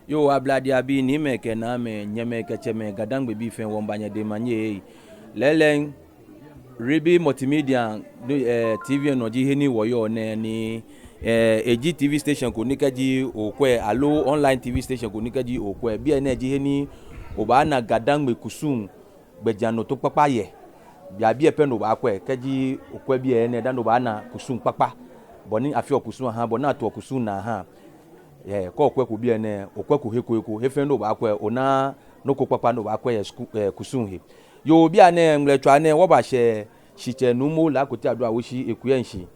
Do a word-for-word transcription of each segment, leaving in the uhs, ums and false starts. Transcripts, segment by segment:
Yoo, ablade abii, niimɛi kɛ naamɛi, nyɛmɛi kɛ tsɛmɛi, Gadangbe bii fɛɛ, wɔmiiba nyɛ dɛŋ omanye. Lɛɛlɛŋ, Ribi Multimedia, eh, T V nɔ ji he ni wɔyɔɔ nɛɛ ni, eh, eji T V station ko ni kɛji okwɛ, aloo online T V station ko ni kɛji okwɛ, biɛ nɛɛ ji he ni obaana Gadangbe kusum gbɛjianɔtoo kpakpa yɛ. Biɛ, biɛ pɛ ni obaakwɛ, kɛji okwɛ biɛ nɛɛ dani obaana kusum kpakpa. Bɔ ni afeɔ kusum ahaa, bɔ ni atoɔ kusum naa ahaa. Yɛ, kɛ okwɛko biɛ nɛɛ, okwɛko he ko he ko, he fɛɛ ni obaakwɛ, onaaa nɔ ko kpakpa ni obaakwɛ yɛ sku-, eh, kusum he. Yoo, bianɛ ŋmlɛtswaa nɛɛ, wɔbashɛ shitsɛ Nuumo Laa Kotey Adu Awoshi Eku Yɛŋ shi.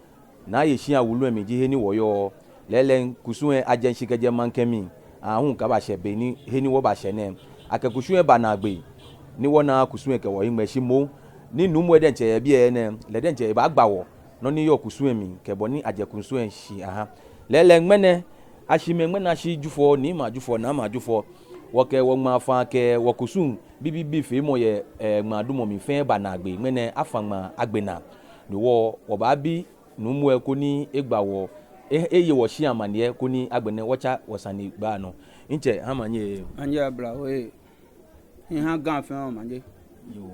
Naaye shia wulu lɛ mli ji he ni wɔyɔɔ. Lɛɛlɛŋ kusum lɛ ajɛ shishi kɛjɛ maŋkɛ mli aahu kɛbashɛ be ni he ni wɔbashɛ nɛɛ. Akɛ kusum lɛ ba naagbee ni wɔna kusum lɛ kɛ wɔhiŋmɛi shi moŋ. Ni Nuumo lɛ diɛŋtsɛ yɛ biɛ nɛɛ, lɛ diɛŋtsɛ ebaagba wɔ nɔ ni yɔɔ kusum lɛ mli kɛ bɔ ni ajɛ kusum lɛ shishi ahaa. Lɛɛlɛŋ ŋmɛnɛ, ashi mɛi, ŋmɛnɛ ashi Jufɔ, niimɛi a-Jufɔ, naamɛi a-Jufɔ. Wɔkɛ wɔŋmaa faa kɛ wɔkusum bibiibii feemɔ yɛ, eh, ŋmaadumɔ mli fɛɛ ba naagbee. Ŋmɛnɛ afã ŋmaa agbe naa. Ni wɔ, wɔbaabi Nuumo lɛ koni egba wɔ, e-, eye wɔ shia amaniɛ koni agbɛnɛ wɔtsa wɔsanegbaa nɔ. Ntsɛ, ha omanye. Omanye abla we. Miha Ga fɛɛ omanye. Yoo.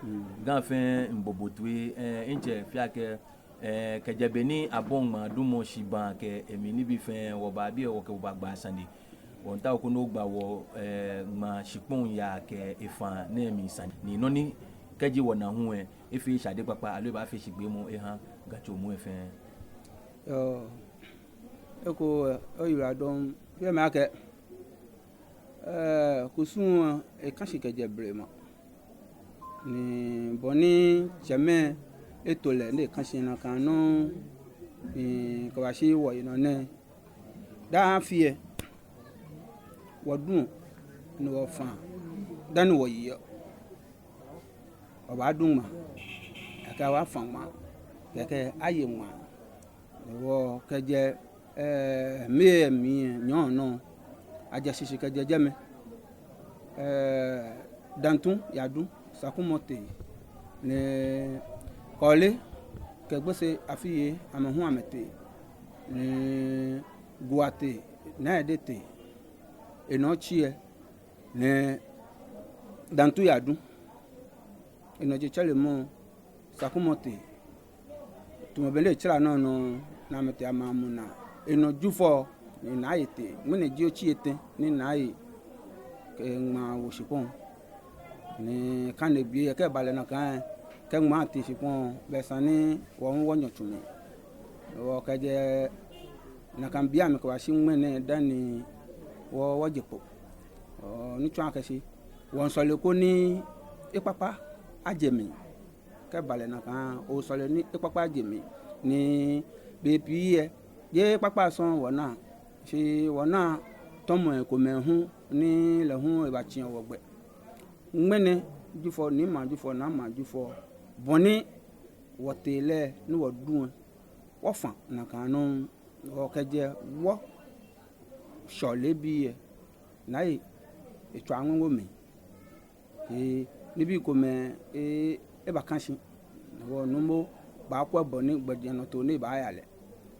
Mm. Ga fɛɛ miibo bo toi, eh, ntsɛ, fɛɛ akɛ, eh, kɛjɛ be ni abɔi ŋmaadumɔ shibaa kɛ emli nibii fɛɛ, wɔba biɛ wɔkɛ bo baagba sane. Wɔmiitao koni ogba wɔ, eh, ŋmaa shikpɔŋ yaa kɛ efã nɛɛ mli sane. Ni nɔ ni kɛji wɔna hu lɛ, efee shade kpakpa, aloo ebaafee shigbeemɔ eha Ga tso muu lɛ fɛɛ. Yoo, eko, eh, oyiwaladɔŋŋ, biɛ mli akɛ, eh, kusum lɛ, eka shi kɛjɛ blema. Ni bɔ ni tsɛmɛi eto lɛ ni eka shi nakai nɔŋŋ, ni kɛbashi wɔyinɔ nɛɛ. Daa afi lɛ, wɔduɔ ni wɔfãa dani wɔyeɔ. Wɔbaadu ŋmaa, kɛkɛ wɔbaafã ŋmaa, kɛkɛ aye ŋmaa. Ni wɔ kɛjɛ, eh, mɛi mli nyɔɔŋ nɔ, ajɛ shishi kɛjɛ jɛmɛ. Eh, Dantu Yadu, Sakumɔ tee, ni Kɔle kɛ Gbese Afiyei, amɛ hu amɛtee, ni Gua tee, Naa Ede tee, enɔ tsi lɛ, ni Dantu Yadu, enɔ jetsɛremɔ, Sakumɔ tee. Tamɔ bɔ ni etsara nɔ nɔŋŋ, ni amɛtee amɛ amuna. Enɔ Jufɔ, ni Naaye tee. Ŋmɛnɛ ji otsi etɛ ni Naaye kɛ ŋmaa wo shikpɔŋ. Ni kane biɛ kɛbalɛ nakai, kɛ ŋmaa tee shikpɔŋ, belɛ esa ni wɔ hu wɔnyɔ tsu mli. Wɔ kɛjɛ nakai bei amli kɛbashi ŋmɛnɛ dani wɔ, wɔje kpo. Ɔɔ, ni tsɔɔ akɛ shi wɔmiisɔle koni ekpakpa aje mli. Kɛbalɛ nakai, osɔle ni ekpakpa aje mli. Ni bei pii lɛ, jeee ekpakpa sɔŋŋ wɔnaa. Shi wɔnaa tɔmɔi komɛi hu ni lɛ hu ebatsiɔ wɔ gbɛ. Ŋmɛnɛ Jufɔ, niimɛi a-Jufɔ, naamɛi a-Jufɔ, bɔ ni wɔtee lɛ ni wɔdu lɛ, wɔfã nakai nɔŋŋ. Wɔ kɛjɛ wɔshɔlebii lɛ, Naaye etswa ŋoŋo mli. Ee, nibii komɛi, ee, ebaka shi. Wɔ Nuumo baakwɛ bɔ ni gbɛjianɔtoo nɛɛ baaya lɛ.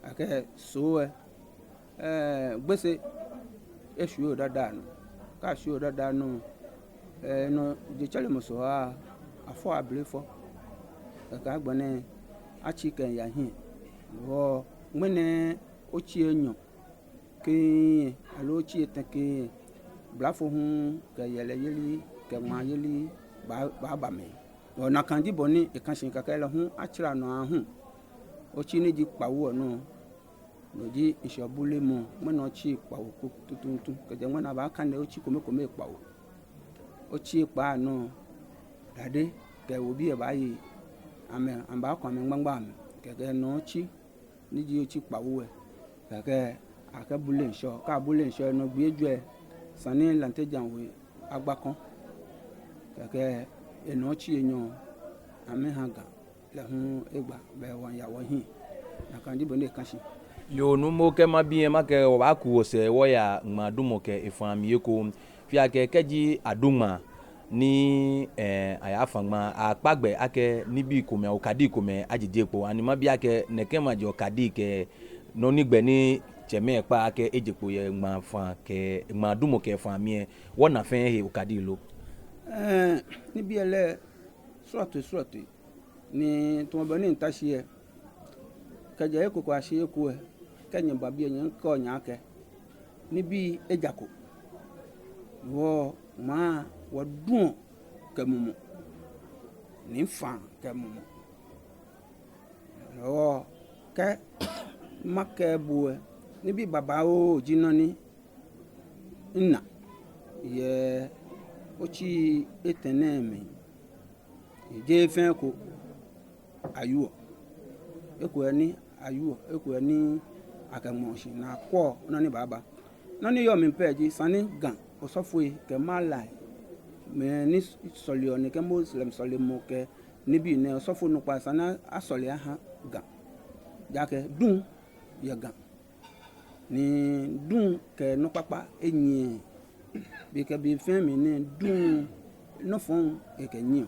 Akɛ Soo lɛ, ee, Gbese eshwie odaadaa nɔ. Kɛ ashwie odaadaa nɔ, ee, enɔ jetsɛremɔ Soo lɛ, afɔ abele fɔ. Kɛkɛ agbɛnɛ atsi kɛya hiɛ. Wɔ ŋmɛnɛ otsi enyɔ kɛ̃, aloo otsi etɛ kɛ̃, blafo hu kɛ yɛlɛyeli kɛ ŋmaayeli baa, baaba mli. Ɔɔ, nakai ji bɔ ni eka shi, kɛkɛ lɛ hu atsara nɔ aahu. Otsi ni ji kpawo lɛ nɔ, no ji ŋshɔ bulemɔ, ŋmɛnɛ otsi kpawo ko tuuntu. Kɛjɛ ŋmɛnɛ abaakane otsi komekome kpawo. Otsi kpaa nɔ, dade kɛ ewobii lɛ baaye, amɛ, amɛbaakɔ amɛŋmaŋma mli. Kɛkɛ nɔ otsi ni ji otsi kpawo lɛ. Kɛkɛ akɛbule ŋshɔ, kɛ abule ŋshɔ lɛ, no gbi ejwɛ, esa ni Lante Djan We agba kɔ. Kɛkɛ enɔ otsi enyɔ, amɛha Ga, lɛ hu egba, belɛ wɔmiiya wɔhiɛ. Nakai ji bɔ ni eka shi. Yoo, Nuumo, kɛ mabi lɛ, makɛɛ wɔbaaku wɔsɛɛ wɔya ŋmaadumɔ kɛ efã mli eko. Fɛɛ akɛ kɛji adu ŋmaa ni, ee, ayafã ŋmaa, akpa gbɛ akɛ nibii komɛi, okadii komɛi ajije kpo. Ani mabi akɛ nɛkɛ maji okadii kɛ nɔ ni gbɛ ni tsɛmɛi kpaa akɛ eje kpo yɛ ŋmaa faa kɛ ŋmaa dumɔ kɛ faa mli lɛ, wɔna fɛɛ he okadi lo? Ɛɛ, nibii lɛ srɔtoi srɔtoi ni tamɔ bɔ ni mita shi lɛ, kɛjɛ he ko kɛyashi he ko lɛ, kɛ nyɛba biɛ nyɛkɛɔ nyɛ akɛ nibii ejako. Wɔ ŋmaa wɔduɔ kɛ mumɔ, ni faa kɛ mumɔ. Wɔ kɛ makɛɛ bo lɛ, nibii babaoo ji nɔ ni mina yɛ otsi etɛ nɛɛ mli. Jeee fɛɛ eko awieɔ. Eko yɛ ni awieɔ, eko yɛ ni akɛŋmɔɔ shi ni akwɛɔ nɔ ni baaba. Nɔ ni yɔɔ mli pɛ ji esa ni Ga osɔfoi kɛ malai, mɛi ni sɔleɔ ni kɛ Muslim sɔlemɔ kɛ nibii nɛɛ, osɔfo nukpa esa ni asɔle aha Ga. Ejaakɛ duŋ yɛ Ga. Ni duŋ kɛ nɔ kpakpa enyiɛ. Be kɛ be fɛɛ mli nɛɛ duŋ nɔ fɔŋ ekɛnyiɛɔ.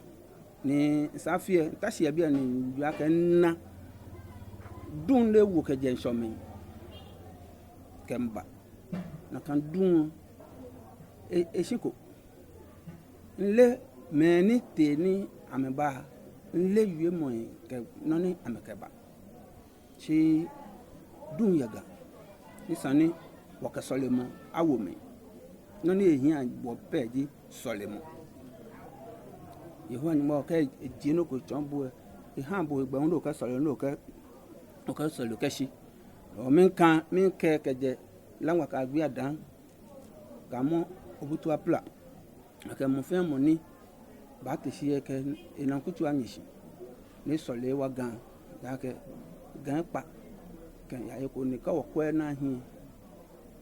Ni esa fɛɛ, mita shi yɛ biɛ ni miwie akɛ mina duŋ lɛ ewo kɛjɛ ŋshɔ mli kɛmiiba. Nakai duŋ lɛ, e, eshiko. Mile mɛi ni tee ni amɛba, mile wiemɔi kɛ nɔ ni amɛkɛba. Shi duŋ yɛ Ga, ni esa ni wɔkɛ sɔlemɔ awo mli. Nɔ ni ehiaa wɔ pɛ ji sɔlemɔ. Yehowa Nyɔŋmɔ kɛ ejie nɔ ko etsɔɔ bo lɛ, ehaa bo hegbɛ hu ni okɛsɔle, ni okɛ, okɛsɔle kɛshi. Ɔɔ, miikɛɛ, miikɛɛ kɛjɛ Laŋma kɛyagbe Ada, kɛyamɔ Obutu Apla, akɛ mɔ fɛɛ mɔ ni baate shi lɛ kɛ enakutu anyɛ shi ni esɔle ewa Ga, ejaakɛ Ga ekpa kɛya he ko ni kɛ wɔkwɛ naa hiɛ,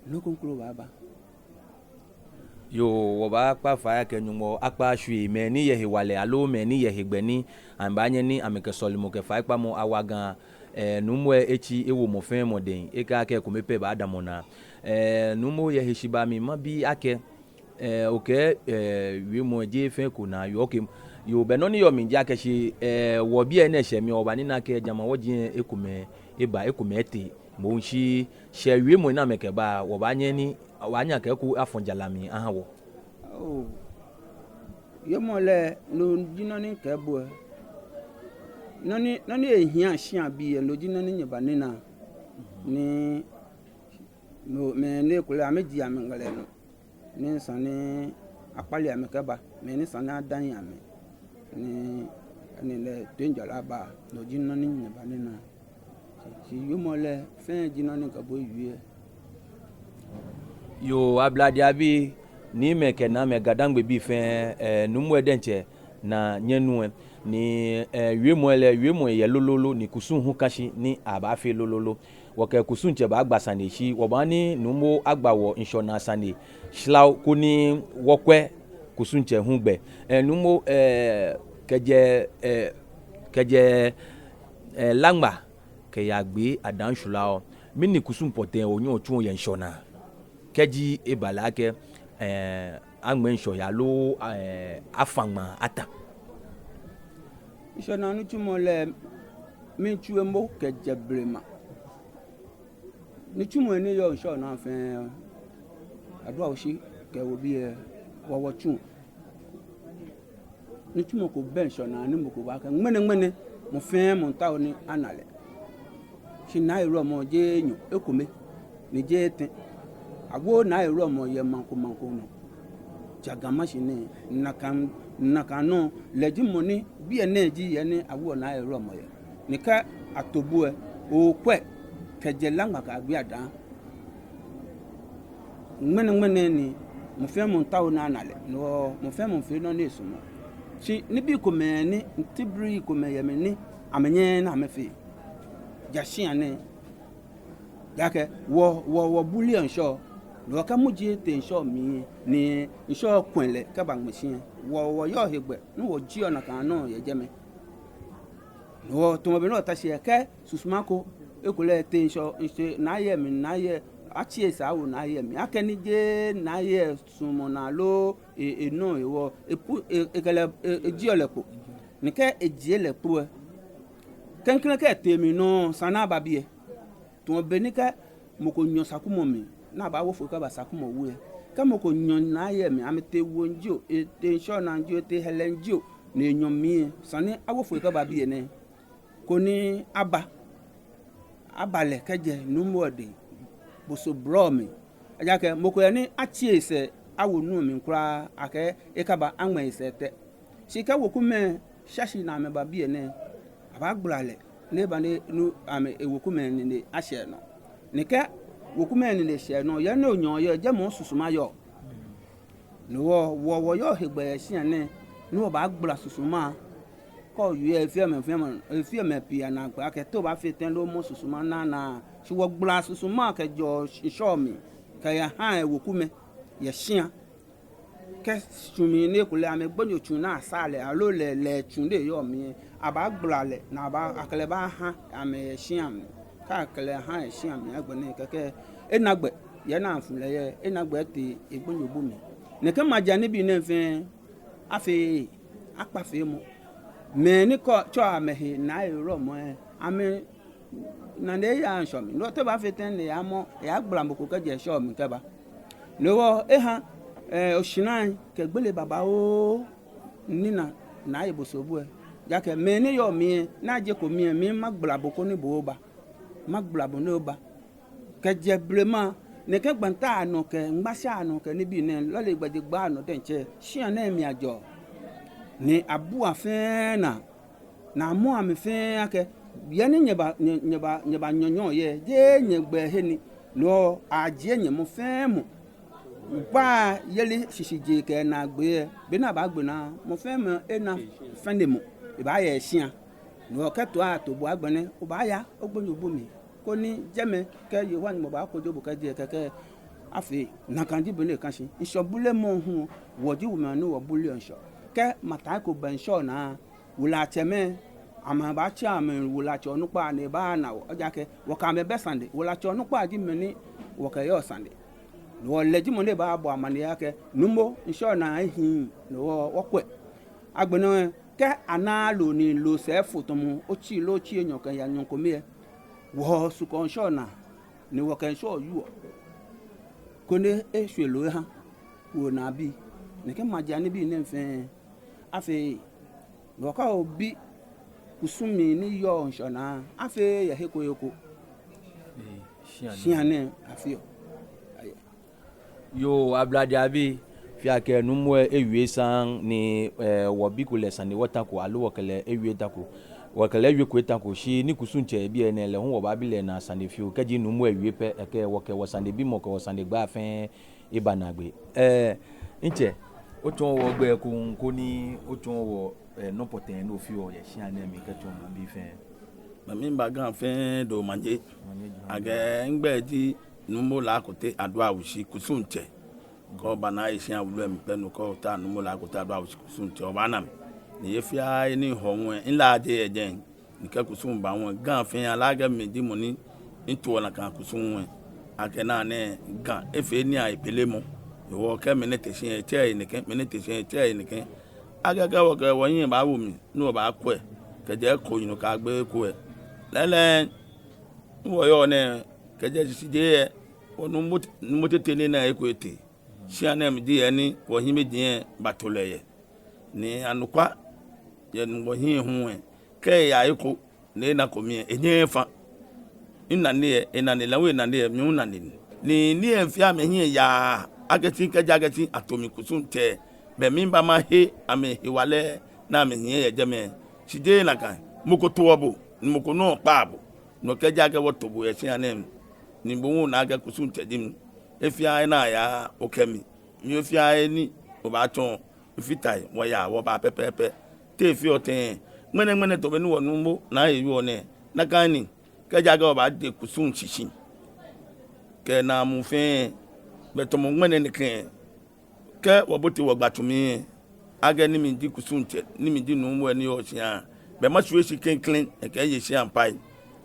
nɔ kroko baaba. Yoo, wɔbaakpa fai akɛ Nyɔŋmɔ akpa ashwie mɛi ni yɛ hewalɛ aloo mɛi ni yɛ hegbɛ ni amɛbaanyɛ ni amɛkɛ sɔlemɔ kɛ faikpamɔ awa Ga. Ɛɛ, Nuumo lɛ etsi ewo mɔ fɛɛ mɔ dɛŋ, ekɛɛ akɛ ekome pɛ baadamɔ naa. Ɛɛ, Nuumo, yɛ heshibaa mli mabi akɛ, ɛɛ, okɛɛ, ɛɛ, wiemɔ lɛ jeee fɛɛ eko ni ayɔɔ kɛ. Yoo, bɛ nɔ ni yɔɔ mli ji akɛ shi, ɛɛ, wɔ biɛ nɛɛ shɛ mli lɛ wɔbanina akɛ jamawɔji lɛ ekomɛi eba, ekomɛi etee. Moŋ shi shɛ wiemɔi ni amɛkɛba, wɔbaanyɛ ni, wɔbaanyɛ akɛ eko afɔ jara mli aha wɔ. Oo. Wiemɔ lɛ, no ji nɔ ni mikɛɛ bo lɛ. Nɔ ni, nɔ ni ehiaa shia bii lɛ, no ji nɔ ni nyɛbanina. Ni, no, mɛi ni ekolɛ amɛjie amɛŋɛlɛ nɔ. Ni esa ni akpale amɛ kɛba, mɛi ni esa ni adaŋ amɛ. Ni, ni lɛ toiŋjɔlɛ aba, no ji nɔ ni nyɛbanina. Shi wiemɔ lɛ fɛɛ ji nɔ ni mikɛ bo wie. Yoo, Ablade abii, niimɛi kɛ naamɛi, GaDangme bii fɛɛ, ɛɛ, Nuumo lɛ diɛŋtsɛ ni nyɛnu lɛ. Ni, ɛɛ, wiemɔ lɛ, wiemɔ lɛ yɛ lololo, ni kusum hu ka shi ni abaafee lololo. Wɔkɛ kusum tsɛ baagba sane shi, wɔbaaha ni Nuumo agba wɔ ŋshɔnaa sane sralo koni wɔkwɛ kusum tsɛ hu gbɛ. Ɛɛ, Nuumo, ɛɛ, kɛjɛ, ɛɛ, kɛjɛ, ɛɛ, Laŋma kɛyagbe Ada shwilao, mɛni kusum pɔtɛɛ onyɛɔ otsuɔ yɛ ŋshɔnaa kɛji eba lɛ akɛ, ɛɛ, aŋmɛ ŋshɔ he aloo, ɛɛ, afã ŋmaa ata? Ŋshɔnaa nitsumɔ lɛ, mitsuɔ emɔ kɛjɛ blema. Nitsumɔi ni yɔɔ ŋshɔnaa fɛɛ, Aduaoshi kɛ wɔbii lɛ, wɔ wɔtsuɔ. Nitsumɔ ko bɛ ŋshɔnaa ni mɔ ko baakɛɛ ŋmɛnɛŋmɛnɛ mɔ fɛɛ mɔ miitao ni ana lɛ. Shi naaheremɔ jeee enyɔ, ekome, ni jeee etɛ. Awooo naaheremɔ yɛ maŋ ko maŋ ko nɔ. Ja Ga Mashie nɛɛ, nakai, nakai nɔŋŋ lɛ ji mɔ ni biɛ nɛɛ ji he ni awoɔ naaheremɔ yɛ. Ni kɛ ato bo lɛ, okwɛ kɛjɛ Laŋma kɛyagbe Ada. Ŋmɛnɛŋmɛnɛ ni mɔ fɛɛ mɔ miitao ni ana lɛ, no mɔ fɛɛ mɔ miifee nɔ ni esumɔɔ. Shi nibii komɛi ni, nitibiri komɛi yɛ mli ni amɛnyɛɛɛ ni amɛfee. Ja shia nɛɛ. Ejaakɛ wɔ, wɔ, wɔbuleɔ ŋshɔ, no kɛ muji tee ŋshɔ mli, ni ŋshɔ kwɛɔ lɛ kɛba ŋmɛɛ shi lɛ, wɔ, wɔyɔɔ hegbɛ ni wɔjieɔ nakai nɔ yɛ jɛmɛ. No tamɔ bɔ ni wɔta shi lɛ, kɛ susuma ko ekolɛ tee ŋshɔ, ŋshɔ naa yɛ mli, naa yɛ, atsi esa awo naa yɛ mli. Akɛni jeee naa yɛ suɔmɔ naa loo e, enɔ hewɔ, epu, e, ekɛ lɛ, e, ejieɔ lɛ kpo. Ni kɛ ejie lɛ kpo lɛ, klɛŋklɛŋ kɛ etee mli nɔŋŋ, esa ni aba biɛ. Tamɔ bɔ ni kɛ mɔ ko nyɔ sakumɔ mli, ni abaawo foi kɛba sakumɔ we lɛ. Kɛ mɔ ko nyɔ naa yɛ mli, amɛtee wuoŋ jio, etee ŋshɔnaa jio, etee hɛlɛŋ jio, ni enyɔ mli lɛ, esa ni awo foi kɛba biɛ nɛɛ, koni aba, aba lɛ kɛjɛ nuumo lɛ dɛŋ, boso blɔ mli. Ejaakɛ mɔ ko yɛ ni atsi esɛɛ awo nu lɛ mli kwraa, akɛ ekaba aŋmɛ esɛɛ tɛ. Shi kɛ wekumɛi shɛ shi ni amɛba biɛ nɛɛ, abaagbala lɛ, ni eba ni enu amɛ ewekumɛi ni ashɛ nɔ. Ni kɛ wekumɛi ni shɛ nɔ, yɛ ni onyɛɔ yɛ, jɛmɛ osusuma yɔɔ. Ni wɔ, wɔ, wɔyɔɔ hegbɛ yɛ shia nɛɛ, ni wɔbaagbala susuma. Kɛ owie efeɔ mɛi, feɔ mɛi, efeɔ mɛi pii anaakpɛɛ akɛ te obaafee tɛŋŋ ni omɔ susuma naa naa. Shi wɔgbalaa susuma kɛjɛɔ ŋshɔ mli, kɛyahaa ewekumɛi yɛ shia. Kɛ tsu mli ni ekolɛ amɛgbonyo tsu ni asaa lɛ, aloo lɛ, lɛ tsu ni eyɔɔ mli lɛ, abaagbala lɛ, ni abaa, akɛ lɛ baaha amɛ yɛ shia mli. Kɛ akɛ lɛ ha yɛ shia mli agbɛnɛ kɛkɛ, ena gbɛ, yɛ ni afu lɛ yɛ, ena gbɛ etee egbonyo bu mli. Nɛkɛ maji anibii nɛɛ fɛɛ, afeee, akpa feemɔ. Mɛi ni kɔ, tsɔ amɛhe naa yɛ wulɔmɔ lɛ, amɛ nane eyaaa ŋshɔ mli. No te obaafee tɛŋŋ ni eyamɔ, eyagbala mɔ ko kɛjɛ ŋshɔ mli kɛba. No hewɔ eha, eh, oshinai kɛ gbele babaoo ni naa, naa yɛ boso bu lɛ. Ejaakɛ mɛi ni yɔɔ mli lɛ, ni ajeko mli lɛ, mi magbala bo koni bo oba. Magbala bo ni oba. Kɛjɛ blema, nɛkɛ gbanta nɔ kɛ, ŋgbashi nɔ kɛ nibii nɛɛ, lɔle gbɛjegbaa nɔ diɛŋtsɛ, shia nɛɛ mli ajɔɔ. Ni abua fɛɛ naa, ni amɔ amɛ fɛɛ akɛ, yɛ ni nyɛba, nyɛ, nyɛba, nyɛba nyɔnyɔ yɛ, jeee nyɛgbɛ he ni, no ajie nyɛ mɔ fɛɛ mɔ. Obaayeli shishijee kɛ naagbee lɛ, be ni abaagbe naa, mɔ fɛɛ mɔ ena fɛnemɔ, ebaaya shia. No kɛ to ato bo agbɛnɛ, obaaya ogbonyo bu mli. Koni jɛmɛ kɛ Yehowa Nyɔŋmɔ baakojo bo kɛjɛ kɛkɛ afee, nakai ji bɔ ni eka shi. Ŋshɔ bulemɔ hu, wɔ ji wumɛi ni wɔbuleɔ ŋshɔ. Kɛ matai ko bɛ ŋshɔnaa, wulatsɛmɛi, amɛbaatsɛ amɛ wulatsɛ onukpa ni ebaana wɔ, ejaakɛ wɔkɛ amɛ bɛ sane. Wulatsɛ onukpa ji mɛi ni wɔkɛyɔɔ sane. Wɔlɛ ji mɔ ni baabɔ amaniɛ akɛ, nuumo, ŋshɔnaa ehiii, no hewɔ wɔkwɛ. Agbɛnɛ, kɛ anaaa loo ni loo sɛɛ fo tamɔ otsi loo otsi enyɔ kɛya nyɔɔŋ kome lɛ, wɔsukɔɔ ŋshɔnaa, ni wɔkɛ ŋshɔ wieɔ, koni eshwie loo eha wɔnaabii. Nɛkɛ maji anibii nɛɛ fɛɛ, afeee, ni wɔkɛ wɔbi kusumii ni yɔɔ ŋshɔnaa, afeee yɛ he ko he ko. Shia nɛɛ afeɔ. Yoo, ablade abii, fɛɛ akɛ nuumo lɛ ewie saŋŋ ni, eh, wɔbiko lɛ sane wɔtako, aloo wɔkɛ lɛ ewie tako. Wɔkɛ lɛ ewieko etako, shi ni kusum tsɛ yɛ biɛ nɛɛ lɛ hu wɔbaabi lɛ naa sane fioo. Kɛji nuumo lɛ wie pɛ, ekɛ wɔkɛ wɔsanebimɔ kɛ wɔsanegbaa fɛɛ eba naagbee. Eh, ntsɛ, otsɔɔ wɔ ogbɛi ekoŋŋ koni otsɔɔ wɔ, eh, nɔ pɔtɛɛ ni ofeɔ yɛ shia nɛɛ mli kɛtsɔɔ maŋbii fɛɛ. Mami ba Ga fɛɛ dɔmɔ manye. Akɛ migbɛi ji Nuumo Laakote Aduawushi, kusum tsɛ. Kɛ oba Naa Yeshia wulu lɛ mli pɛ, no kɛ otaoɔ Nuumo Laakote Aduawushi kusum tsɛ, obaana mi. Ni he fɛɛ he ni mihɔɔ hu lɛ, milaaje yɛ jɛi. Ni kɛ kusum ba hu lɛ, Ga fɛɛ ale akɛ mi ji mɔ ni mitoɔ nakai kusum hu lɛ. Akɛ naa nɛɛ Ga efee nii ayi pelemɔ. Hewɔ kɛ mɛni te shi lɛ, etsɛɛɛ he nɛkɛ, mɛni te shi lɛ, etsɛɛɛ he nɛkɛ. Akɛ kɛ wɔkɛ wɔhiɛ baawo mli, ni wɔbaakwɛ, kɛjɛ eko yinɔ kɛyagbe eko lɛ. Lɛɛlɛŋ, ni wɔyɔɔ nɛɛ, kɛjɛ shishijee lɛ, wɔnuumo, nuumo tete nɛɛ eko etee. Shia nɛɛ mli ji he ni wɔhiimeji lɛ bato lɛ yɛ. Ni anɔkwa, yɛ Nyɔŋmɔ hiɛ hu lɛ, kɛ eya he ko, ni enako mi lɛ, enyɛɛɛ efa. Minane lɛ, enane lɛ, hu enane lɛ, mi hu minane ni. Ni nii lɛ fɛɛ amɛhiɛ yaa, akɛ shi kɛji akɛ shi ato mi kusum tsɛ, belɛ mibaama he amɛ hewalɛ ni amɛhiɛ yɛ jɛmɛ. Shi jeee nakai, mɔ ko toɔ bo, ni mɔ ko nɔ kpaa bo. No kɛji akɛ wɔto bo yɛ shia nɛɛ mli, ni bo hu ona akɛ kusum tsɛ ji mi, he fɛɛ he ni ayaa okɛ mi, ni he fɛɛ he ni obaatsɔ, mifata he, wɔyaa, wɔbaa pɛpɛɛpɛ. Te efeɔ tɛŋŋ? Ŋmɛnɛ ŋmɛnɛ tamɔ bɔ ni wɔnuumo Naa Yeshia wieɔ nɛɛ, nakai ni, kɛji akɛ wɔbaade kusum shishi kɛ naamuu fɛɛ, belɛ tamɔ ŋmɛnɛ nɛkɛ, kɛ wɔbote wɔgbatsu mli lɛ, akɛ ni mi ji kusum tsɛ, ni mi ji nuumo lɛ ni yɔɔ shia, belɛ mashwie shi klɛŋklɛŋ, ni mikɛ Yeshia apai,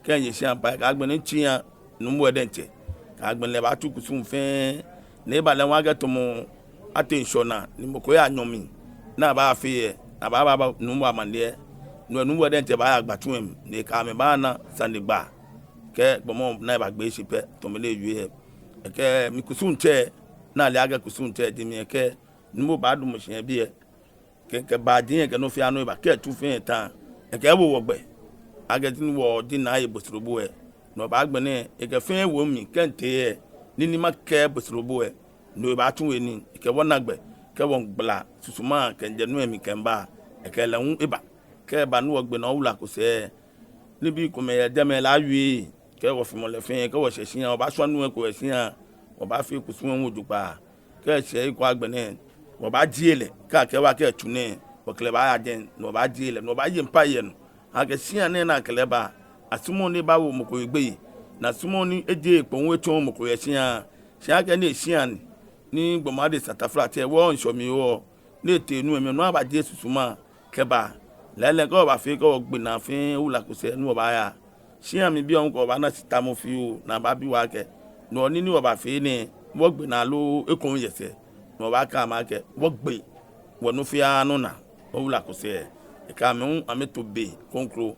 kɛ Yeshia apai, kɛ agbɛnɛ mitsia nuumo lɛ diɛŋtsɛ, kɛ agbɛnɛ lɛ baatsu kusum fɛɛ, ni eba lɛ hu akɛ tamɔ atee ŋshɔnaa, ni mɔ ko yanyɔ mli, ni abaafee lɛ, abaaba nuumo amaniɛ, ni nuumo lɛ diɛŋtsɛ baaya gbatsu lɛ mli, ni ekɛ amɛ baana sanegbaa. Kɛ gbɔmɔ lɛ baagbe shi pɛ, tamɔ bɔ ni ewie lɛ, ekɛɛ mi kusum tsɛ, ni ale akɛ kusum tsɛ ji mi, ekɛɛ nuumo baadamɔ shi yɛ biɛ. Kɛ, kɛ baaji lɛ kɛ nɔ fɛɛ nɔ eba, kɛ tsu fɛɛ ta, ekɛɛ ewo wɔ gbɛ. Akɛ ji ni wɔji naa yɛ Bosrobo lɛ, no baagbɛnɛ, ekɛ fɛɛ wo mi, kɛ mitee lɛ, ni ni makɛɛ Bosrobo lɛ, no ebaatsu he nii, ekɛ wɔ na gbɛ, kɛ wɔgbala susuma kɛjɛ nu lɛ mli kɛmiiba, ekɛ lɛ hu eba. Kɛ eba ni wɔgbe naa owula ko sɛɛ, nibii komɛi yɛ jɛmɛ lɛ awie, kɛ wɔfimɔ lɛ fɛɛ, kɛ wɔshɛ shia, wɔbaashwa nu lɛ eko yɛ shia, wɔbaafee kusum lɛ hu jogbaŋŋ. Kɛ eshɛ he ko agbɛnɛ, wɔbaajie lɛ, kɛ akɛɛ wɔ akɛ tsu nɛ, wɔkɛ lɛ baaya jɛi, ni wɔbaajie lɛ, ni wɔbaaye mipa yɛ nɔ. Akɛ shia nɛɛ ni akɛ lɛ ba, asumɔɔɔ ni ebawo mɔ ko egbɛi, ni asumɔɔɔ ni ejie ekpo hu etsɔɔ mɔ ko yɛ shia. Shi akɛni eshia ni, ni gbɔmɔ adesa taflatsɛ, wɔ ŋshɔ mli wɔ, ni etee nu lɛ mli, no abaajie susuma kɛba. Lɛɛlɛŋ kɛ wɔbaafee kɛ wɔgbe naa fɛɛ owula ko sɛɛ ni wɔbaaya. Shia mli bii hu kɛ wɔbaana shi tamɔ fioo ni abaabi wɔ akɛ, no nii ni wɔbaafee nɛɛ, wɔgbe naa loo eko hu yɛ sɛɛ? No wɔbaakɛɛ amɛ akɛ, wɔgbe, wɔnɔ fɛɛ nɔ naa, owula ko sɛɛ. Ekɛ amɛ hu amɛto be kroko.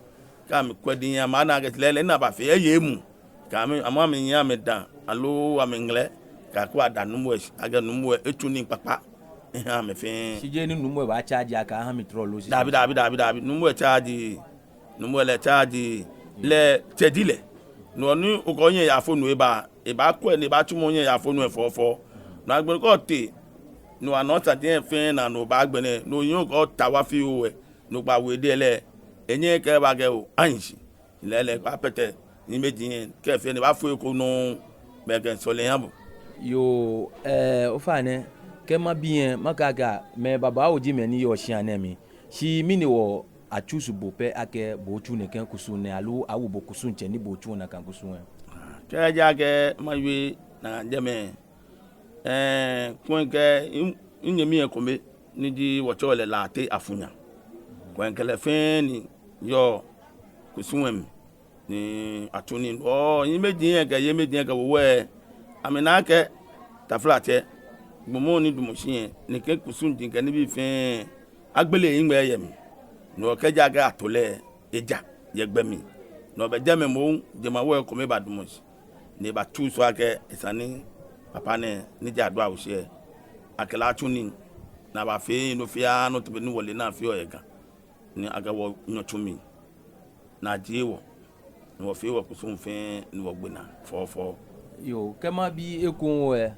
Kɛ amɛkwɛ diŋŋ, amɛna akɛ lɛɛlɛŋ ni abaafee lɛ eye emuu. Kɛ amɛ, amɛ, amɛnyiɛ amɛdaaŋ, aloo amɛŋlɛ, kɛ akɛ ada nuumo lɛ shi, akɛ nuumo lɛ etsu nii kpakpa eha amɛ fɛɛ. Shi jeee ni nuumo lɛ baacharge akɛ aha mi trɔ loo shi. Dabi, dabi, dabi, dabi. Nuumo lɛ charge, nuumo lɛ charge, lɛ tsɛ ji lɛ. No ni okɛ onyɛ yaafonu eba, ebaakwɛ ni ebaatsumɔ onyɛ yaafonu lɛ fɔfɔ. No agbɛnɛ kɛ otee, no anɔ saji lɛ fɛɛ naa no baagbɛnɛ, no yiŋ okɛ ota wa fioo lɛ, no kpa we de lɛ, enyɛ kɛ eba kɛ o, anyi shi. Lɛɛlɛŋ kɛ apɛtɛ, ni mɛi ji yɛn, kɛ fɛɛ ni baafo eko nɔ, bɛ kɛ sɔlɛ ya bo. Yoo, ɛɛ, ofainɛ, kɛ mabi yɛn, makɛɛ akɛ, mɛi babaoo ji mɛi ni yɔɔ shia nɛɛ mli. Shi mɛni hewɔ atsusu bo pɛ akɛ bo otsu nɛkɛ kusum nɛɛ, aloo awo bo kusum tsɛ ni bo otsuɔ nakai kusum lɛ? Kɛ ejaakɛ mawie naa jɛmɛ, ɛɛ, kulɛ kɛ, minyɛmi lɛ ekome, ni ji wɔtsɛɔ lɛ Laate Afunya. Kulɛ kɛ lɛ fɛɛ ni yɔɔ kusum lɛ mli, ni atsu nii. Oo, yimɛi ji yɛn kɛ, yimɛi ji yɛn kɛ, wɔ wɛ, amɛna akɛ, taflatsɛ, gbɔmɔ ni damɔ shi lɛ, nɛkɛ kusum ji kɛ nibii fɛɛ, agbele ehiŋmɛi yɛ mli. No kɛ ejaakɛ ato lɛ, eja yɛ gbɛ mli. No bɛ jɛmɛ moŋ, jemawɔŋ kome badamɔ shi, ni ebatsusu akɛ esa ni papa nɛɛ ni ji Aduawoshɛ, akɛ lɛ atsu nii, ni abaafee nɔ fɛɛ nɔ tamɔ bɔ ni wɔle ni afeɔ yɛ Ga, ni akɛ wɔnyɔ tsu mli, ni ajie wɔ, ni wɔfee wɔkusum fɛɛ ni wɔgbe naa fɔfɔ. Yoo, kɛ mabi ekoŋŋ lɛ,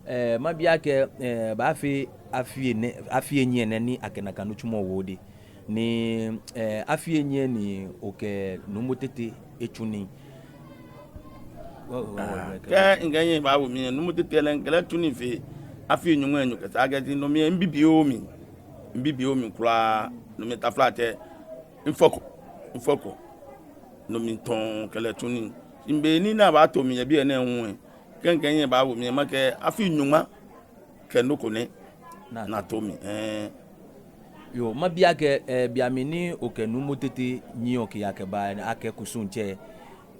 ɛɛ, mabi akɛ, ɛɛ, baafee afii enɛ, afii enyiɛ nɛ ni akɛ nakai nitsumɔ wo odɛŋ. Ni, ɛɛ, afii enyiɛ ni okɛ Nuumo Tete etsu nii. Wɔ, wɔ, wɔ, wɔ, kɛ mikɛ nyɛ baawo mli lɛ, Nuumo Tete lɛ, mikɛ lɛ tsu nii fe afii nyɔŋmai enyɔ kɛsaa kɛji no mli lɛ, mibibioo mi. Mibibioo mi kwraa, no mli taflatsɛ, mifɔko, mifɔko. No mli mitɔ̃ kɛ lɛ tsu nii. Shi be ni naa baato mi yɛ biɛ nɛɛ hu lɛ, kɛ mikɛ nyɛ baawo mli lɛ, makɛɛ afii nyɔŋma kɛ nɔ ko nɛ ni ato mi. Ɛɛ. Yoo, mabi akɛ, ɛɛ, be mli ni okɛ Nuumo Tete nyiɛɔ kɛyaa kɛbaa akɛ kusum tsɛ,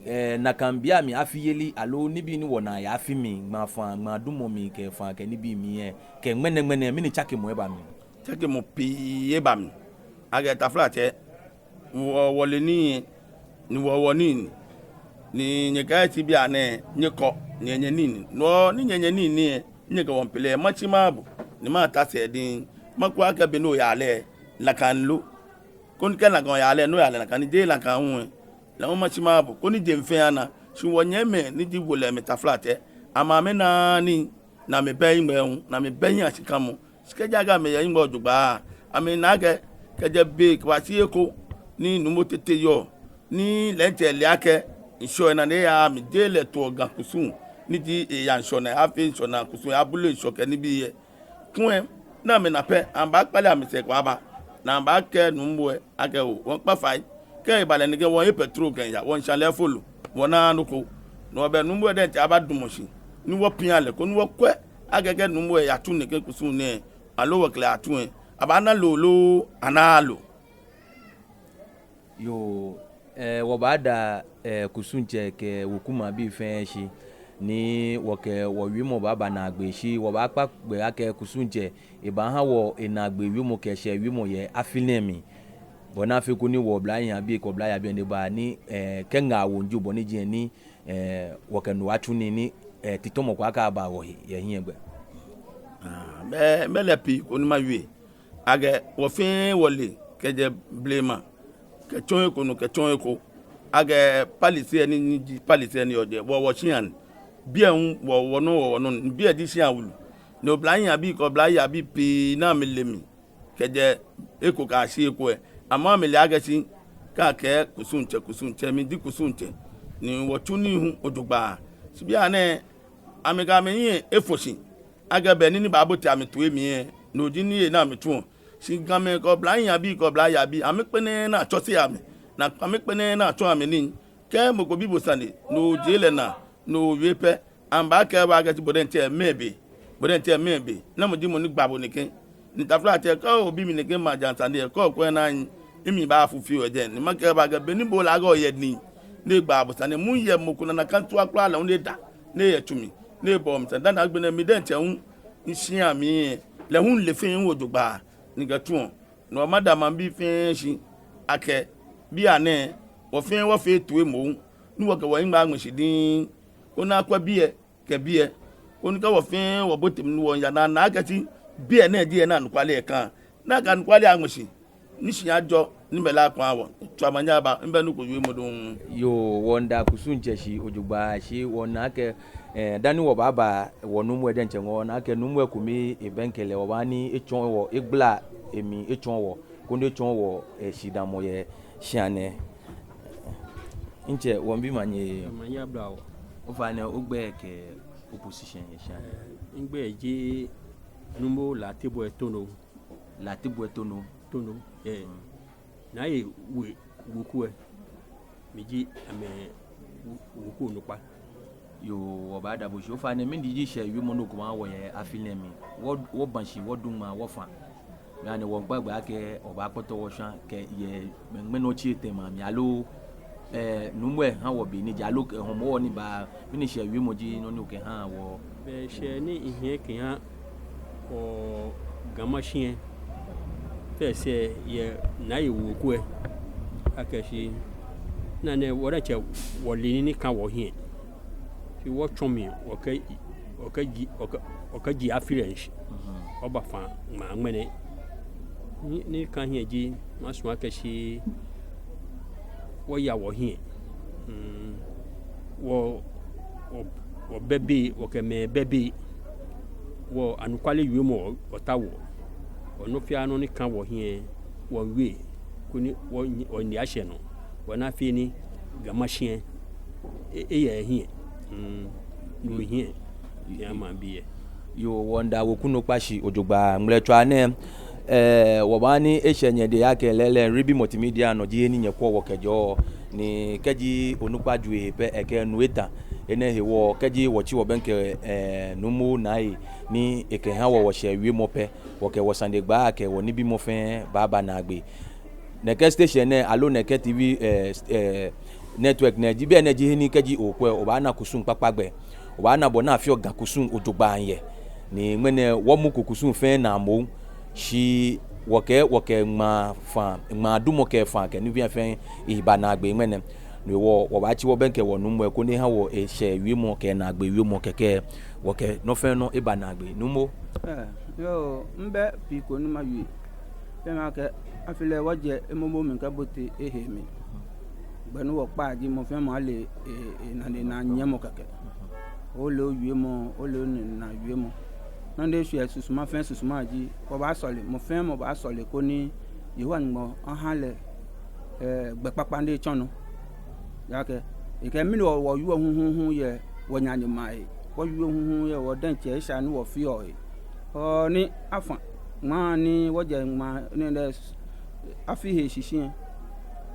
ɛɛ, nakai be mli afiyeli aloo nibii ni wɔnaa yɛ afi mli, ŋmaafaa, ŋmaadumɔ mli kɛ faa kɛ nibii mli lɛ, kɛ ŋmɛnɛŋmɛnɛ, mɛni tsakemɔ eba mli? Tsakemɔ pii eba mli. Akɛ taflatsɛ, wɔ, wɔle nii, ni wɔ, wɔnii ni. Ni nyɛkɛ eti bianɛ, nyɛkɔ, nyɛ, nyɛnii ni. No ni nyɛ, nyɛnii ni lɛ, nyɛkɛ wɔ miipe lɛ, matsi maha bo, ni mata sɛɛ diŋŋ, makwɛ akɛ be ni oyaa lɛ, nakai lo. Koni kɛ nakai oyaa lɛ, ni oyaa lɛ nakai ni jeee nakai hu lɛ, lɛ hu matsi maha bo, koni jeŋ fɛɛ ana. Shi wɔnyɛmimɛi ni ji wolɛimɛi taflatsɛ, amɛ amɛnaaa nii, ni amɛbɛ hiŋmɛi hu, ni amɛbɛ hiɛ ashikamɔ. Shi kɛ ejaakɛ amɛyɛ hiŋmɛi jogbaŋŋ, amɛna akɛ, kɛjɛ be kɛbashi he ko ni Nuumo Tete yɔɔ, ni lɛ diɛŋtsɛ ele akɛ ŋshɔ lɛ naa ni eyaaa mli, jeee lɛ etoɔ Ga kusum, ni ji eya ŋshɔ naa, afee ŋshɔ naa kusum, abule ŋshɔ kɛ nibii lɛ. Kulɛ, ni amɛna pɛ, amɛbaakpale amɛsɛɛ kɛbaaba, ni amɛbaakɛɛ Nuumo lɛ akɛ oo, wɔmiikpa fai. Kɛ eba lɛ nɛkɛ, wɔmiihe petrol kɛmiiya, wɔmiisha lɛ folo, wɔnaaa nɔ ko. No bɛ Nuumo lɛ diɛŋtsɛ abadamɔ shi, ni wɔpia lɛ, koni wɔkwɛ akɛ kɛ Nuumo lɛ yatsu nɛkɛ kusum nɛɛ, aloo wɔkɛ lɛ yatsu lɛ, abaana loo loo anaaa loo. Yoo, ɛɛ, wɔbaada, ɛɛ, kusum tsɛ kɛ wekumɛi abii fɛɛ shi, ni wɔkɛ wɔwiemɔ baaba naagbee shi, wɔbaakpa gbɛ akɛ kusum tsɛ, ebaaha wɔ enaagbee wiemɔ kɛ eshɛ wiemɔ yɛ afi nɛɛ mli. bɔ ni afee koni wɔ oblahii abii kɛ oblayei abii ni eba ni, eh, kɛ ŋaawoo ji bɔ ni eji ni, eh, wɔkɛ no atsu nii ni, eh, titɔmɔ ko akaba wɔhe yɛ hiɛ gbɛ. Ah, mɛɛ, mɛɛ lɛ pii ko ni mawie. Akɛ wɔ fɛɛ wɔle kɛjɛ blema kɛtsɔ he ko nɔ kɛtsɔ he ko. Akɛ palace lɛ ni, ni ji palace lɛ ni yɔɔ jɛi, wɔ, wɔshia ni. Biɛ hu wɔ, wɔnɔ, wɔ, wɔnɔ ni. Biɛ ji shia wulu. Ni oblahii abii kɛ oblayei abii pii ni amɛle mi kɛjɛ he ko kɛyashi he ko lɛ, amɛ amɛle akɛ shi, kɛ akɛɛ kusumtsɛ, kusumtsɛ, mi ji kusumtsɛ. Ni wɔtsu nii hu jogbaŋŋ. Shi bianɛ, amɛkɛ amɛhiɛ efo shi akɛ bɛ nii ni baabote amɛtoi mli lɛ, no ji nii lɛ ni amɛtsuɔ. Shi Gamɛi kɛ oblahii abii kɛ oblayei abii, amɛkpɛlɛɛɛ ni atsɔse amɛ, ni amɛkpɛlɛɛɛ ni atsɔɔ amɛ nii. Kɛ mɔ ko bi bo sane, ni ojie lɛ naa, ni owie pɛ, amɛbaakɛɛ bo akɛ shi bo diɛŋtsɛ mɛɛ be, bo diɛŋtsɛ mɛɛ be, namɔ ji mɔ ni gba bo nɛkɛ. Ni taflatsɛ, kɛ obi mi nɛkɛ maja sane lɛ, kɛ okwɛ naa, mimli baafu fioo yɛ jɛi, ni makɛɛ bo akɛ beni bo lɛ akɛ oyɛ nii, ni egba bo sane, mɔ yɛ mɔ ko nana kantua kwraa lɛ hu ni eda, ni eyɛ tsu mli, ni ebɔ mi sane, dani agbɛnɛ mi diɛŋtsɛ hu, mishia mli lɛ, lɛ hu le fɛɛ hu jogbaŋŋ, ni kɛtsuɔ. No hewɔ mada maŋbii fɛɛ shi akɛ bianɛ, wɔ fɛɛ wɔfee toiŋjɔlɛ, ni wɔkɛ wɔhiŋmɛi aŋmɛ shi diŋŋ, koni akwɛ biɛ kɛ biɛ, koni kɛ wɔ fɛɛ wɔbote mli ni wɔya ni ana akɛ shi biɛ nɛɛ ji he ni anɔkwale lɛ ka, ni akɛ anɔkwale lɛ aŋmɛ shi, ni shia ajɔ, ni mɛi lɛ akwa wɔ. Tswa omanye aba, mibɛ nɔ ko wiemɔ dɔŋŋ. Yoo, wɔmiida kusum tsɛ shi jogbaŋŋ shi wɔna akɛ, eh, dani wɔbaaba wɔnuumo lɛ diɛŋtsɛ ŋɔɔ, wɔna akɛ nuumo lɛ kome ebɛŋkɛ lɛ, wɔbaaha ni etsɔɔ wɔ, egbala emli etsɔɔ wɔ, koni etsɔɔ wɔ, eh, shidaamɔ yɛ shia nɛɛ. Ntsɛ, wɔmiibi omanye. Omanye aba oo. Ofainɛ, ogbɛi kɛ oposition yɛ shia nɛɛ. Eh, migbɛi ji Nuumo Lartey Boye Tono. Lartey Boye Tono. Tono, eh. Mm. Nayewee weku lɛ, miji amɛ we-, weku onukpa. Yoo, wɔbaada bo shi. Ofainɛ, mɛni ji shɛɛ wiemɔ ni okɛmaa wɔ yɛ afi nɛɛ mli? Wɔ, wɔba shi, wɔdu ŋmaa, wɔfa. Bianɛ wɔmiikpa gbɛ akɛ obaakpɔtɔ wɔ shia kɛ yɛ ŋmɛnɛ otsi etɛ ma mli aloo, eh, nuumo lɛ ha wɔ be ni eja aloo kɛ hɔmɔ ni ba, mɛni shɛɛ wiemɔ ji nɔ ni okɛhaa wɔ? Be shɛɛ ni mihiɛ kɛha wɔ Ga Mashi lɛ, fɛɛ sɛɛ yɛ nayewee weku lɛ, akɛ shi, naa nɛɛ wɔ diɛŋtsɛ wɔle nii ni ka wɔhiɛ. Shi wɔtsɔ mli, wɔkɛ, wɔkɛji, wɔkɛ, wɔkɛji afi lɛ shishi. Mhm. Wɔbafa ŋmaa ŋmɛnɛ. Ni, ni ka hiɛ ji, masumɔ akɛ shi wɔya wɔhiɛ. Mm, wɔ, wɔ, wɔbɛ bei, wɔkɛ mɛi bɛ bei. Wɔ anɔkwale wiemɔ wɔtaoɔ. Wɔ nɔ fɛɛ nɔ ni ka wɔhiɛ, wɔwie, koni wɔnine, wɔnine ashɛ nɔ. Wɔna fɛɛ ni Ga Mashi lɛ, e, eyɛ hiɛ. Mm, no hiɛ. Yɛ maŋbii lɛ. Yoo, wɔmiida weku onukpa shi jogbaŋŋ. Ŋmɛlɛtswaa nɛɛ, eh, wɔbaaha ni eshɛ nyɛdɛŋ akɛ lɛɛlɛŋ Ribi Multimedia nɔ ji he ni nyɛkwɛɔ wɔ kɛjɛɔ. Ni kɛji onukpa jwere pɛ, ekɛ nu eta. Enɛ hewɔ, kɛji wɔtsi wɔbɛŋkɛ, eh, Nuumo Nai ni ekɛha wɔ wɔshɛɛ wiemɔ pɛ, wɔkɛ wɔsanegbaa kɛ wɔnibimɔ fɛɛ baaba naagbee. Nɛkɛ station nɛɛ, aloo nɛkɛ T V, eh, eh, network nɛɛ ji, biɛ nɛɛ ji he ni kɛji okwɛ, obaana kusum kpakpa gbɛ. Obaana bɔ ni afeɔ Ga kusum jogbaŋŋ yɛ. Ni ŋmɛnɛ wɔmuko kusum fɛɛ naa moŋ. Shi wɔkɛ, wɔkɛ ŋmaa faa, ŋmaadumɔ kɛ faa kɛ nibii fɛɛ eeba naagbee ŋmɛnɛ. No hewɔ, wɔbaatsi wɔbɛŋkɛ wɔnuumo lɛ koni eha wɔ eshɛɛ wiemɔ kɛ naagbee wiemɔ kɛkɛ. Wɔkɛ nɔ fɛɛ nɔ eba naagbee. Nuumo. Eh, yoo, mibɛ pii ko ni mawie. Kɛ makɛɛ, afi lɛ wɔjɛ emomo mli kɛbote ehee mli. Gbɛ ni wɔkpaa ji mɔ fɛɛ mɔ ale e, e, enane naa nyiɛmɔ kɛkɛ. Ole owiemɔ, ole onane naa wiemɔ. Nɔ ni eshwɛ susuma fɛɛ susuma ji, wɔbaasɔle, mɔ fɛɛ mɔ baasɔle koni Yehowa Nyɔŋmɔ aha lɛ, eh, gbɛ kpakpa ni etsɔ nɔ. Ejaakɛ, ekɛɛ mɛni wɔ, wɔwieɔ huhuuhu yɛ wɔnanemɛi ahe. Wɔwieɔ huhuuhu yɛ wɔ diɛŋtsɛ esha ni wɔfeɔ he. Hɔ ni afã ŋmaa ni wɔjɛ ŋmaa ni lɛ afi he shishi lɛ.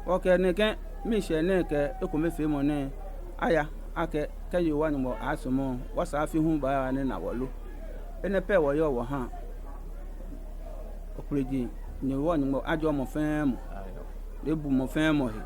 Wɔkɛ nɛkɛ miishɛɛ nɛɛ kɛ ekomefeemɔ nɛɛ aya akɛ kɛ Yehowa Nyɔŋmɔ aasumɔ, wɔsɛɛ afi hu baaya ni ana wɔ lo. Enɛ pɛ wɔyɔɔ wɔhaa. Okpleji ni Yehowa Nyɔŋmɔ ajɔɔ mɔ fɛɛ mɔ. Ebu mɔ fɛɛ mɔ he.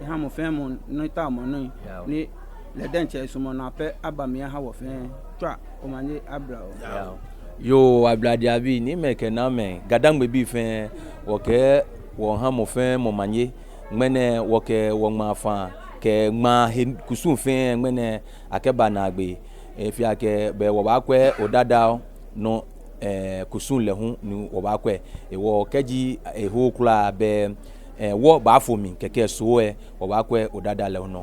Eha mɔ fɛɛ mɔ nɔ ni etaoɔ mɔ nɔ. Ni lɛ diɛŋtsɛ esumɔɔ naa pɛ aba mli aha wɔ fɛɛ. Tswa omanye abla wɔ. Yoo, ablade abii, nyɛmimɛi kɛ naamɛi, Ga-Dangme bii fɛɛ, wɔkɛɛ Wɔha mɔ fɛɛ mɔ manye. Ŋmɛnɛ wɔkɛ wɔŋmaa faa kɛ ŋmaa he kusum fɛɛ ŋmɛnɛ akɛba naagbee. Efee akɛ be wɔbaakwɛ Odadao nɔ, eh, kusum lɛ hu ni wɔbaakwɛ. Hewɔ kɛji eho kwraa be, eh, wɔbaafo mli kɛkɛ sɔɔ lɛ, wɔbaakwɛ Odadao lɛ hu nɔ.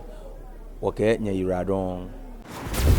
Wɔkɛɛ nyɛyiwala dɔŋŋ.